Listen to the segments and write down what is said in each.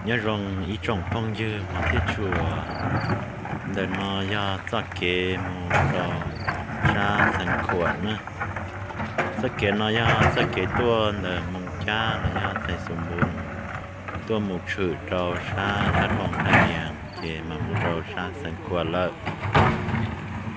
Nyob zoo ib tsoom phooj ywg hmov thiab tshua, ntawm no yog txoj kev mus rau sab Xeev Khuam na. Txoj kev no yog txoj kev tuaj ntawm Moos Cab los yog Xais Xus Npus, tuaj mus tshwm rau sab Thab Roog Thaj Nias ces mam mus rau sab Xeev Khuam lawm.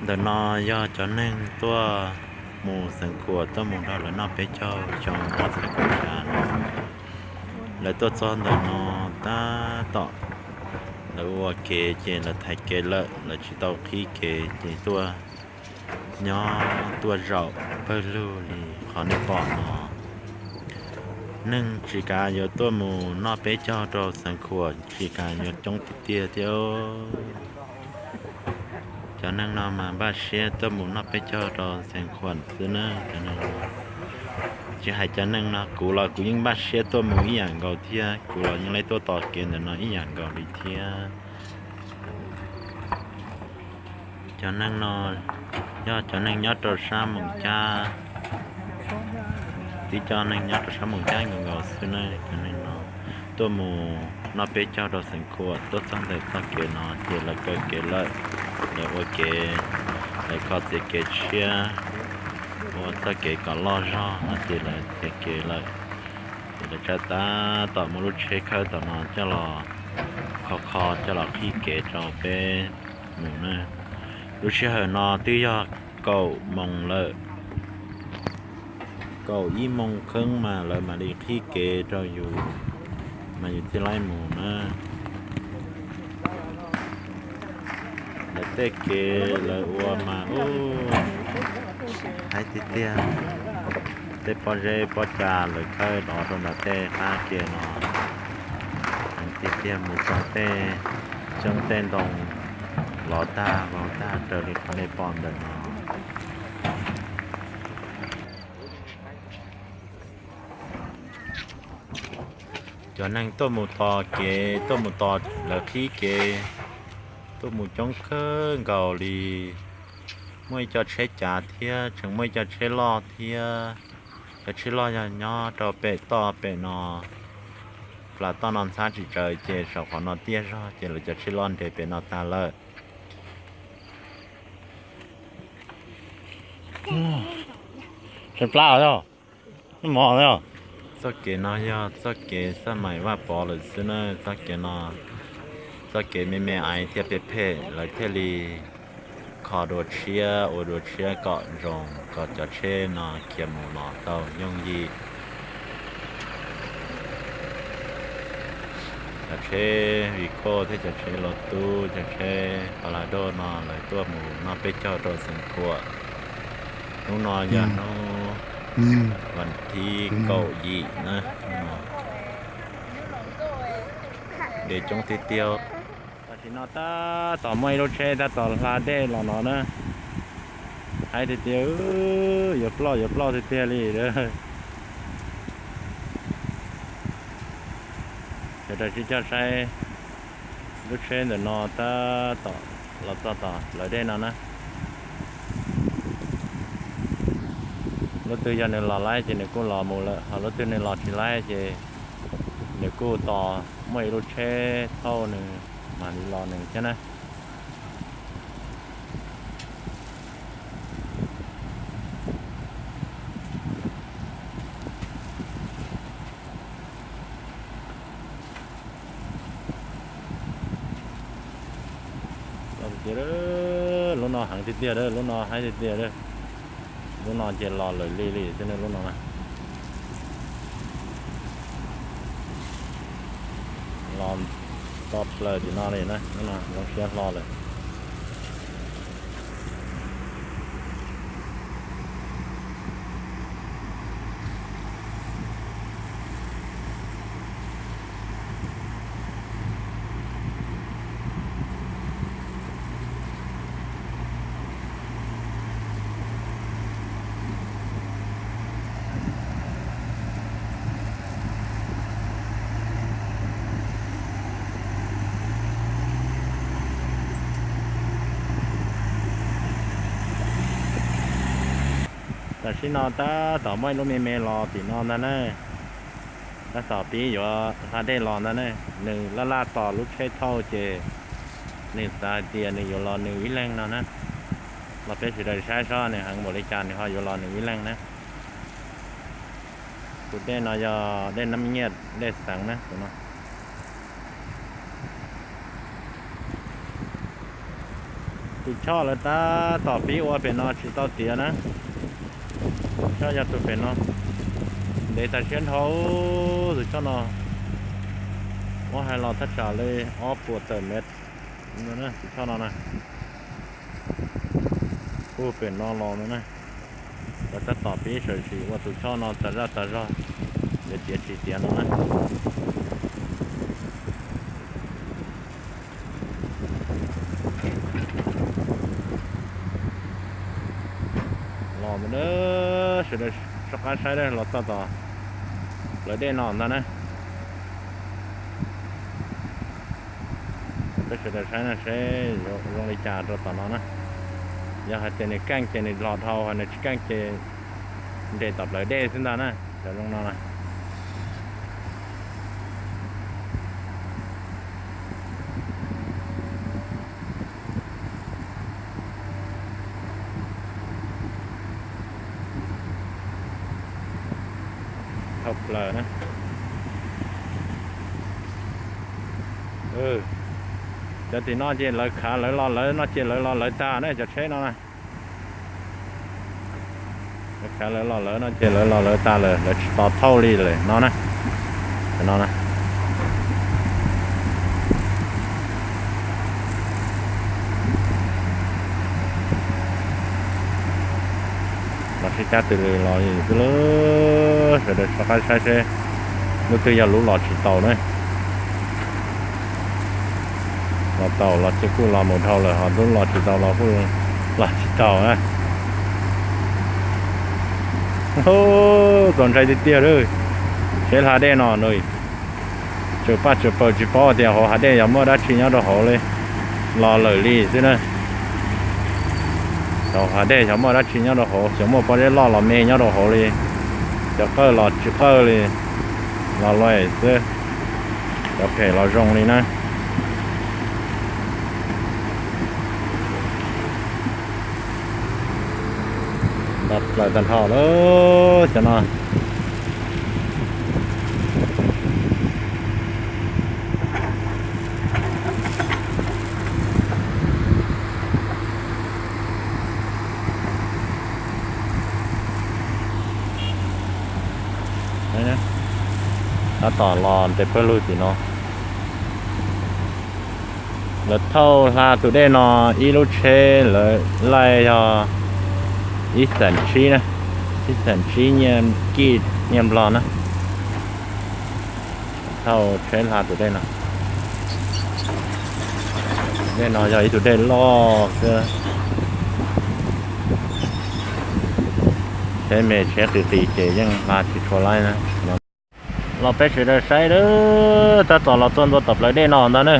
Ntawm no yog cov neeg tuaj mus Xeev Khuam tuaj mus nrog lawv noj peb caug xyoo ob txhiab kaum xya no. Lawv tuaj txog ntawm no tab tom lawv ua kev ces lawv thaiv kev lawm, lawv tsis tau qhib kev ces tuaj nyob tuaj zaum pawg lug li qhov nej pom no. Neeg tsis kav yuav tuaj mus noj peb caug rau Xeev Khuam tsis kav yuav coob tiag tiag thiab. Cov neeg no mas npaj siab tuaj mus noj peb caug rau Xeev Khuam xwb na. Tsis hais cov neeg no, kuv los kuv yeej npaj siab tuaj mus ib yam nkaus thiab, kuv los yeej lej tuaj tos kev ntawm no ib yam nkaus li thiab. Cov neeg no yog cov neeg nyob rau sab Moos Cab, tib co neeg nyob rau sab Moos Cab nkaus nkaus xwb na. Cov neeg no tuaj mus noj peb caug rau Xeev Khuam, tuaj txog ntawm txoj kev no ces lawv kaw kev lawm, lawv ua kev, lawv kho txiav kev tshiab, ua txoj kev kom loj zog no ces lawv txiav kev lawm. Ces lawv tsa tab tom muaj lub tsheb khawb tom no coj los kho kho coj los qhib kev rau peb mus na. Lub sij hawm no twb yog kaum moos lawm, kaum ib moos kheeb mas lawv mam li qhib kev rau yus, mas yus thiaj li mus na. Lawv tej kev lawv ua mas ub, heev tiag tiag. Tej pob zeb pob ca lawv khawb los rau ntawm tej qab ke no heev tiag tiag, mus txog tej xyoob tej ntoo lov tag vau tag raws li qhov nej pom ntawm no. Cov neeg tuaj mus tos kev, tuaj mus tos lawv qhib kev, tuaj mus coob kawg nkaus li. Muaj ib co tsheb cav thiab, tseem muaj ib co tsheb loj thiab. Cov tsheb loj yog nyob rau pem toj pem no, plas toj no ntxhab tsis tsawv ces saum qhov no tiaj zog ces lawv cov tsheb loj nres pem no tag lawm. Tsheb plab os, mos os. Txoj kev no yog txoj kev xab mais Vaj Pov lawm xwb na. Txoj kev no, txoj kev me me aiv thiab phem phem lawv thiaj li kho dua tshiab ua dua tshiab kom zoo kom cov tsheb no khiav mus los tau yooj yim. Cov tsheb Vigo thiab cov tsheb Lotus, cov tsheb Palado no lawv tuaj mus noj peb caug rau Xeev Khuam. Hnub no yog hnub vas thib kaum yim na. Nres coob tiag tiag. Tam sim no tab tom muaj ib lub tsheb tab tom hla dej los no na. Heev tiag tiag, yuav ploj yuav ploj tiag tiag li. Sawv daws sib coj saib lub tsheb ntawm no tab tom los txog tom lawv dej no na. Lub twg yog nws los laib ces nws kuj los mus lawm, ho lub twg nws los tsis laib ces nws kuj tos muaj ib lub tsheb thauj nws mam li los nws thiab na. Lub no heev tiag tiag, lub no heev tiag tiag. Lub no ces los lawm li li xwb lub no na. Los toj plaws tim no li na, lub no zoo siab hlo lawm. Tam sim no tab tom muaj ib lub me me los tim no ntag na. Tab tom pib yuav hla dej los ntag ne, nws laj laj tos lub tsheb thauj ces nws xav hais tias nws yuav los nws ib leeg no na. Los peb sawv daws saib seb nws heev npaum li cas nws ho yuav los nws ib leeg na. Tus dej no yog dej Nab Nyiaj, dej xeev na tus no. Tus choj lawv tab tom pib ua pem no tsis tau tiav na. Tus choj yog tus pem no, ntev tas siab dhau. Tus choj no muab hais los thaj tsam li ob puas tawm mev, tus choj no na. Ua pem no los no na, lawv tab tom pib sawv tsees ua tus choj no tas zaj tas zog, yuav tiav tsis tiav no na. Los ntag, sawv daws soj qab saib, los txog tom plawv dej no ntag na. Peb sawv daws saib na seb yuav zoo li cas rau tom no na. Yog hais tias nws keej ces nws los dhau, ho nws tsis keej ces nres tom plawv dej xwb ntag na, cov zoo no na. Thauj plaws na. Cov tim no ces lawv khav lawv los lawv no ces lawv los lawv tag na cov tsheb no na. Lawv khav lawv los lawv no ces lawv los lawv tag lawm, lawv tsis tos thauj li lawm no na. Cov no na. Los sib cab tus lws los xwb lauj, sawv daws soj qab saib seb lub twg yog lub los tsis taus na. Los tau los ces kuj los mus dhau lawm, ho lub los tsis tau los kuj los tsis tau na. Txaus ntshai tiag tiag lauj, tsheb hla dej no no. Tsawm paj tsawm pawg tsis paub tias hauv hav dej yog muaj dab tsi nyob rau hauv li, los lawm li xwb na. Hauv hav dej xyov muaj dab tsi nyob rau hauv, xyov muaj pob zeb loj los me nyob rau hauv li, cov qawj los tsis qawj li, los luaj xwb, cov phem los zoo li na. Los plaws tag nrho lawm cov no. Tab tom los ntev pawg lug tim no. Lawv thauj hla tus dej no ib lub tsheb lawv laij yog ib xees tsib na, ib xees tsib nyiaj kij nyiaj nplog na. Thauj tsheb hla tus dej no. Dej no yog ib tug dej loj xwb. Tsheb me tsheb qis qis ces yeej hla tsis tshua laib na. Los peb sawv daws saib, tab tom los txog ntua tom plawv dej no ntag na.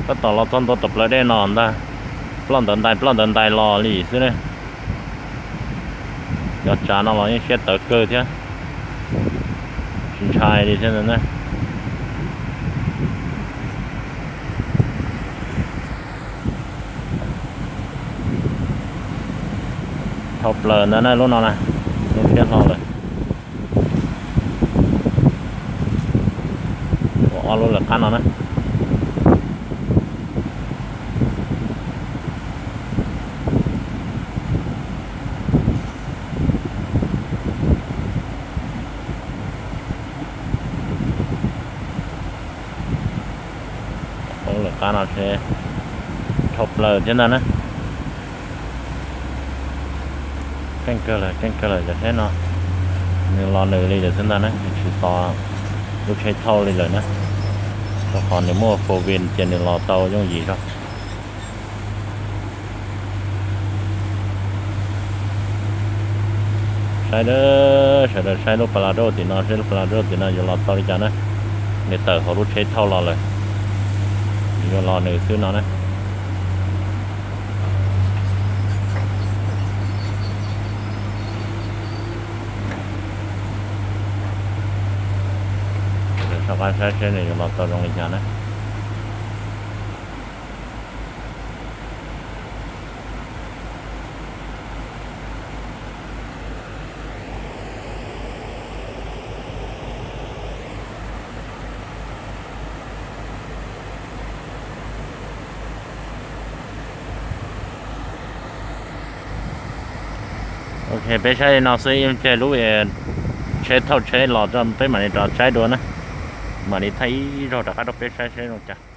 Tab tom los txog ntua tom plawv dej no ntag. Ploj ntawd ntais ploj ntawd ntais los li xwb ne. Cov tsav no los yeej siab tawv kawg thiab, tsis ntshai li thiab ntag na. Dhau plaws ntag na lub no na, lub siab hlo lawm. Ua ob lub lawv qab no na. Ua lawv qab no seb, dhau plaws thiab ntag na. Keej kawg lawm, keej kawg lawm cov tsheb no. Nws los nws li lawm xwb ntag na, nws tsis tos lub tsheb thauj li lawm na. Rau qhov nws muaj four wheel ces nws los tau yooj yim zog. Saib, sawv daws saib lub plas daj tim no, saib lub plas daj tim no yuav los tau li cas na. Nws tawm hauv lub tsheb thauj los lawm, yuav los nws xwb no na. Rov qab saib seb nws yuav los tau zoo li cas na. Ok, peb saib li no xwb, ib tseg lub tsheb thauj tsheb los tso peb mam li rov saib dua na. Mam li thaij ib zaug rov qab rau peb saib seb zoo cas.